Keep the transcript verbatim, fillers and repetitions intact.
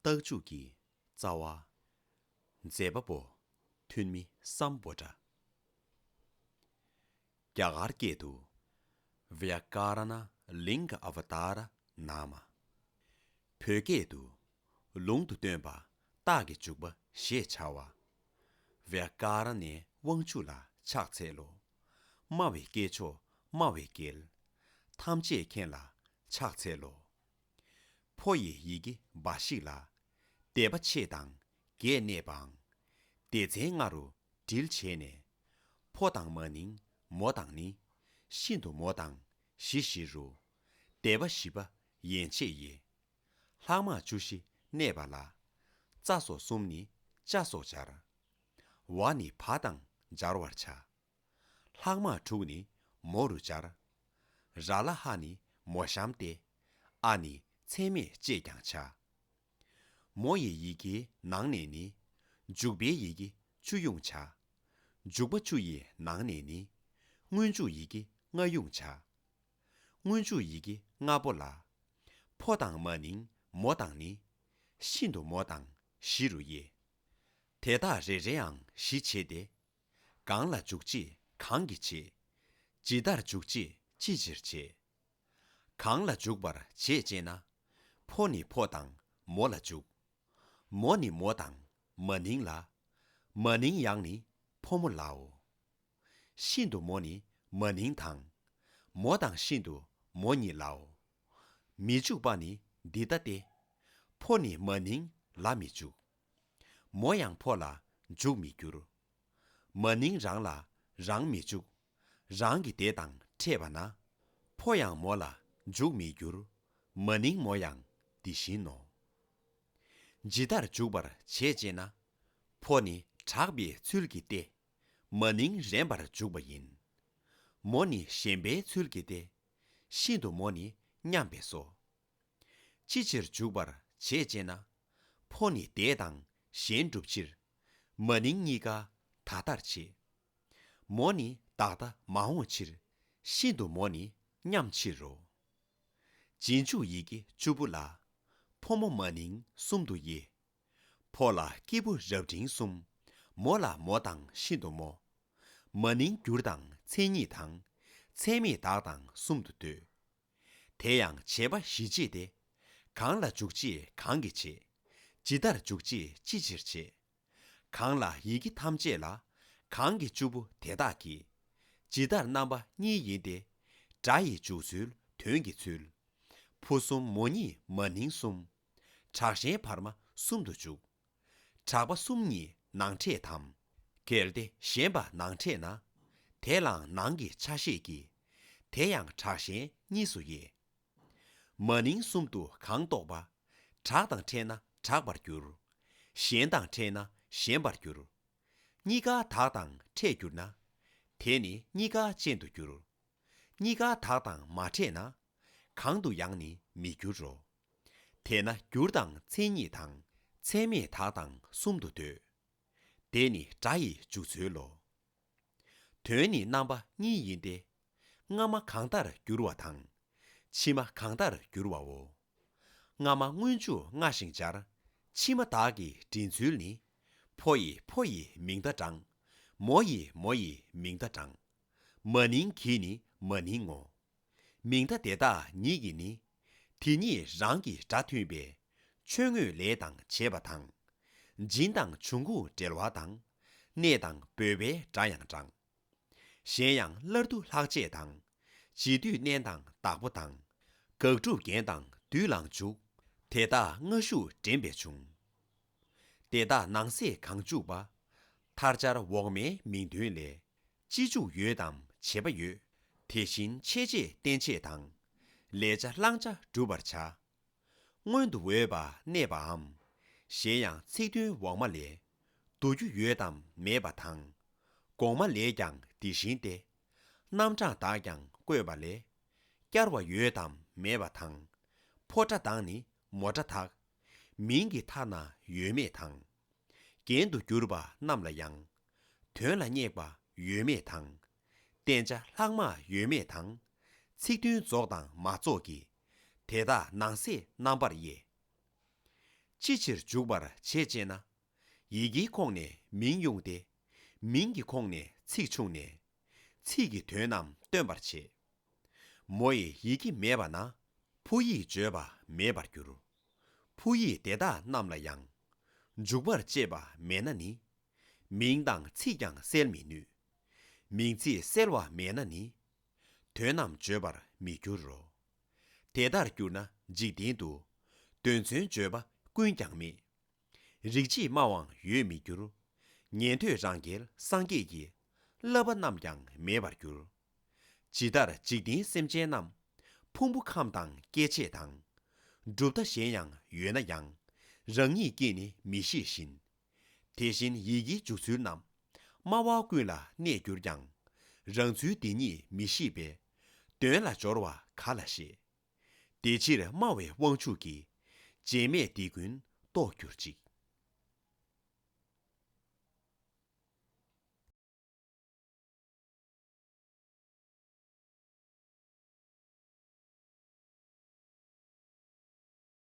རྟགས་འཇུག་གི་རྩ་བ། མཛད་པ་པོ། ཐོན་མི་སམ་བྷོ་ཊ། རྒྱ་གར་སྐད་དུ། བྱཱ་ཀ་ར་ཎ་ལིང་ག་ཨ་བ་ཏཱ་ར་ནཱ་མ། བོད་སྐད་དུ། ལུང་དུ་སྟོན་པ་རྟགས་ཀྱི་འཇུག་པ་ཞེས་བྱ་བ། བྱཱ་ཀ་ར་ཎའི་དབང་ཕྱུག་ལ་ཕྱག་འཚལ་ལོ། སྨྲ་བའི་སྐྱེས་མཆོག་སྨྲ་བའི་རྒྱལ། ཐམས་ཅད་མཁྱེན་ལ་ཕྱག་འཚལ་ལོ། ཕོ་ཡི་ཡི་གེ་བ་ཞིག་ལ། སྡེ་པ་ཕྱེད་དང་བརྒྱད་གནས་པའང་། སྡེ་ཚན་ལྔ་རུ་དྲིལ་བྱས་ནས། ཕོ་དང་མ་ནིང་མོ་དང་ནི། ཤིན་ཏུ་མོ་དང་བཞི་བཞི་རུ། སྡེ་པ་བཞི་པ་ཡན་ཆད་ཡི། ལྷག་མ་བཅུ་བཞི་གནས་པ་ལ། ཙ་སོགས་གསུམ་ནི་ཅ་སོགས་སྦྱར། ཝ་ནི་བ་དང་སྦྱར་བར་བྱ། ལྷག་མ་དྲུག་ནི་མོ་རུ་སྦྱར། ར་ལ་ཧ་ནི་མོ་གཤམ་སྟེ། ཨ་ནི་མཚན་མེད་ཅེས་ཀྱང་བྱ། མོ་ཡི་ཡི་གེའི་ནང་ནས་ནི། འཇུག་པའི་ཡི་གེ་བཅུ་དབྱུང་བྱ། འཇུག་པ་བཅུ་ཡི་ནང་ནས་ནི། སྔོན་འཇུག་ཡི་གེ་ལྔ་དབྱུང་བྱ། སྔོན་འཇུག་ཡི་གེ་ལྔ་པོ་ལ། ཕོ་དང་མ་ནིང་མོ་དང་ནི། ཤིན་ཏུ་མོ་དང་བཞི་རུ་དབྱེ། དེ་དག་རེ་རེའང་བཞི་བྱས་ཏེ། གང་ལ་འཇུག་ཅེས་གང་གིས་བྱེད། ཇི་ལྟར་འཇུག་ཅེས་ཅི་ཕྱིར་བྱེད། གང་ལ་འཇུག་པར་བྱེད་ཅེ་ན། ཕོ་ནི་ཕོ་དང་མོ་ལ་འཇུག། མོ་ནི་མོ་དང་མ་ནིང་ལ། མ་ནིང་ཡང་ནི་ཕོ་མོ་ལའོ། ཤིན་ཏུ་མོ་ནི་མ་ནིང་དང་། མོ་དང་ཤིན་ཏུ་མོ་ཉིད་ལའོ། མི་འཇུག་པ་ནི་འདི་ལྟ་སྟེ། ཕོ་ནི་མ་ནིང་ལ་མི་འཇུག། མོ་ཡང་ཕོ་ལ་འཇུག་མི་འགྱུར། མ་ནིང་རང་ལ་རང་མི་འཇུག། རང་གི་དེ་དང་ཕྲད་པ་ན། ཕོ་ཡང་མོ་ལ་འཇུག་མི་འགྱུར། མ་ནིང་མོ་ཡང་འདི་བཞིན་ནོ། ཇི་ལྟར་འཇུག་པར་བྱེད་ཅེ་ན། ཕོ་ནི་གྲགས་པའི་ཚུལ་གྱིས་ཏེ། མ་ནིང་རན་པར་འཇུག་པ་ཡིན། མོ་ནི་ཞན་པའི་ཚུལ་གྱིས་ཏེ། ཤིན་ཏུ་མོ་ནི་མཉམ་པས་སོ། ཅི་ཕྱིར་འཇུག་པར་བྱེད་ཅེ་ན། ཕོ་ནི་དེ་དང་གཞན་སྒྲུབ་ཕྱིར། མ་ནིང་གཉིས་ཀ་ད་ལྟར་བྱེད། མོ་ནི་བདག་ལྟ་མ་འོང་ཕྱིར། ཤིན་ཏུ་མོ་ནི་མཉམ་ཕྱིར་རོ། རྗེས་འཇུག་ཡི་གེ་བཅུ་པོ་ལ། ཕོ་མོ་མ་ནིང་གསུམ་དུ་དབྱེ། ཕོ་ལ་སྐྱེས་བུ་རབ་འབྲིང་གསུམ། མོ་ལ་མོ་དང་ཤིན་ཏུ་མོ། མ་ནིང་འགྱུར་དང་མཚན་ཉིད་དང་། མཚན་མེད་བདག་དང་གསུམ་དུ་འདོད། དེ་ཡང་བྱེད་པ་བཞི་བྱེད་དེ། གང་ལ་འཇུག་ཅེས་གང་གིས་བྱེད། ཇི་ལྟར་འཇུག་ཅེས་ཅི་ཕྱིར་བྱེད། གང་ལ་ཡི་གེ་ཐམས་ཅད་ལ། གང་གི་བཅུ་པོ་དེ་དག་གི། ཇི་ལྟར་རྣམ་པ་གཉིས་ཡིན་ཏེ། སྒྲ་ཡི་འཇུག་ཚུལ་དོན་གྱི་ཚུལ། ཕོ་གསུམ་མོ་གཉིས་མ་ནིང་གསུམ། དྲག་ཞན་བར་མ་གསུམ་དུ་འཇུག། དྲག་པ་གསུམ་ཉིད་ནང་ཕྲད་དམ། གལ་ཏེ་ཞན་པ་ནང་ཕྲད་ན། དེ་ལའང་ནང་གི་ཆ་ཤས་ཀྱིས། དེ་ཡང་དྲག་ཞན་གཉིས་སུ་དབྱེ། མ་ནིང་གསུམ་དུ་གང་གཏོགས་པ། དྲག་དང་ཕྲད་ན་དྲག་པར་འགྱུར། ཞན་དང་ཕྲད་ན་ཞན་པར་འགྱུར། གཉིས་ཀ་དག་དང་ཕྲད་གྱུར་ན། དེ་ནི་གཉིས་ཀ་ཅན་དུ་འགྱུར། གཉིས་ཀ་དག་དང་མ་ཕྲད་ན། གང་དུ་ཡང་ནི་མི་འགྱུར་རོ། དེས་ན་འགྱུར་དང་མཚན་ཉིད་དང་། མཚན་མེད་དག་དང་གསུམ་དུ་འདོད། དེ་ནི་སྒྲ་ཡི་འཇུག་ཚུལ་ལོ། དོན་ནི་རྣམ་པ་གཉིས་ཡིན་ཏེ། སྔ་མ་གང་ལྟར་འགྱུར་བ་དང་། ཕྱི་མ་གང་ལྟར་འགྱུར་བའོ། སྔ་མ་སྔོན་འཇུག་སྔ་ཞིང་སྦྱར། ཕྱི་མ་བདག་གི་འདྲེན་ཚུལ་ནི། ཕོ་ཡི་ཕོ་ཡི་མིང་མཐའ་དྲངས། མོ་ཡི་མོ་ཡི་མིང་མཐའ་དྲངས། མ་ནིང་གི་ནི་མ་ནིང་ངོ་། མིང་མཐའ་དེ་དག་ཉིད་ཀྱིས་ནི། དེ་ཉིད་རང་གི་སྒྲ་མཐུན་པའི། ཆོས་དངོས་ལས་དང་བྱེད་པ་དང་། འབྱིན་དང་འབྱུང་ཁུངས་འབྲེལ་བ་དང་། གནས་དང་འབོད་པའི་སྒྲ་ཡང་དྲངས། གཞན་ཡང་སླར་བསྡུ་ལྷག་བཅས་དང་། རྗེས་སྡུད་བསྣན་དང་བདག་པོ་དང་། དགག་སྒྲུབ་རྒྱན་དང་དུས་ལའང་འཇུག། དེ་དག་སྔ་གཞུག་འདྲེན་པས་བྱུང་། དེ་དག་ནང་གསེས་གང་འཇུག་པ། མཐར་སྦྱར་འོག་མའི་མིང་དོན་ལས། སྤྱི་འཇུག་ཡོད་དམ་བྱེད་པ་ཡོད། དེ་བཞིན་ཆད་བཅས་བརྟན་བཅས་དང་། ལས་བྱ་བླང་བྱ་བསྒྲུབ་པར་བྱ། སྔོན་དུ་འོས་པ་གནས་པའམ། གཞན་ཡང་ཚིག་དོན་འོག་མ་ལས། བསྡུ་རྒྱུ་ཡོད་དམ་མེད་པ་དང་། གོང་མ་ལས་ཀྱང་འདི་བཞིན་ཏེ། རྣམ་གྲངས་དག་ཀྱང་བཀོད་པ་ལས། བསྐྱར་བ་ཡོད་དམ་མེད་པ་དང་། ཕོ་སྒྲ་དང་ནི་མོ་སྒྲ་དག། མིང་གི་མཐའ་ན་ཡོད་མེད་དང་། རྒྱན་དུ་གྱུར་པ་རྣམས་ལ་ཡང་། དོན་ལ་སྙེག་པ་ཡོད་མེད་དང་། བསྟན་བྱ་ལྷག་མ་ཡོད་མེད་དང་། ཚིག་དོན་རྫོགས་དང་མ་རྫོགས་ཀྱི། དེ་དག་ནང་གསེས་རྣམ་པར་དབྱེ། ཅི་ཕྱིར་འཇུག་པར་བྱེད་ཅེ་ན། ཡི་གེའི་ཁོངས་ནས་མིང་དབྱུང་སྟེ། མིང་གི་ཁོངས་ནས་ཚིག་ཕྱུང་ནས། ཚིག་གི་དོན་རྣམས་སྟོན་པར་བྱེད། མོ་ཡི་ཡི་གེ་མེད་པ་ན། ཕོ་ཡིས་བརྗོད་པ་མེད་པར་འགྱུར། ཕོ་ཡིས་དེ་དག་རྣམས་ལ་ཡང་། འཇུག་པར་བྱེད་པ་མེད་ན་ནི། མིང་དང་ཚིག་ཀྱང་གསལ་མི་ནུས། མིང་ཚིག་གསལ་བ་མེད་ན་ནི། དོན་རྣམས་བརྗོད་པར་མི་འགྱུར་རོ། དེ་ལྟར་གྱུར་ན་འཇིག་རྟེན་དུ། དོན་མཚོན་བརྗོད་པ་ཀུན་ཀྱང་མེད། རིགས་བྱེད་སྨྲ་བའང་ཡོད་མི་འགྱུར། ཉན་ཐོས་རང་རྒྱལ་སངས་རྒྱས་ཀྱི། བསླབ་པ་རྣམས་ཀྱང་མེད་པར་འགྱུར། ཇི་ལྟར་འཇིག་རྟེན་སེམས་ཅན་རྣམས། ཕུང་པོ་ཁམས་དང་སྐྱེ་མཆེད་དང་། གྲུབ་མཐའ་གཞན་ཡང་ཡོད་ན་ཡང་། རང་ཉིད་ཀྱིས་ནི་མི་ཤེས་བཞིན། དེ་བཞིན་ཡི་གེའི་འཇུག་ཚུལ་རྣམས། སྨྲ་བ་ཀུན་ལ་གནས་གྱུར་ཀྱང་། རང་ཚུལ་འདི་ཉིད་མི་ཤེས་པས། དོན་ལ་སྦྱོར་བ་ག་ལ་ཤེས། དེ་ཕྱིར་སྨྲ་བའི་དབང་ཕྱུག་གིས། བརྗེད་མེད་འདི་ཀུན་རྟོགས་གྱུར་ཅིག།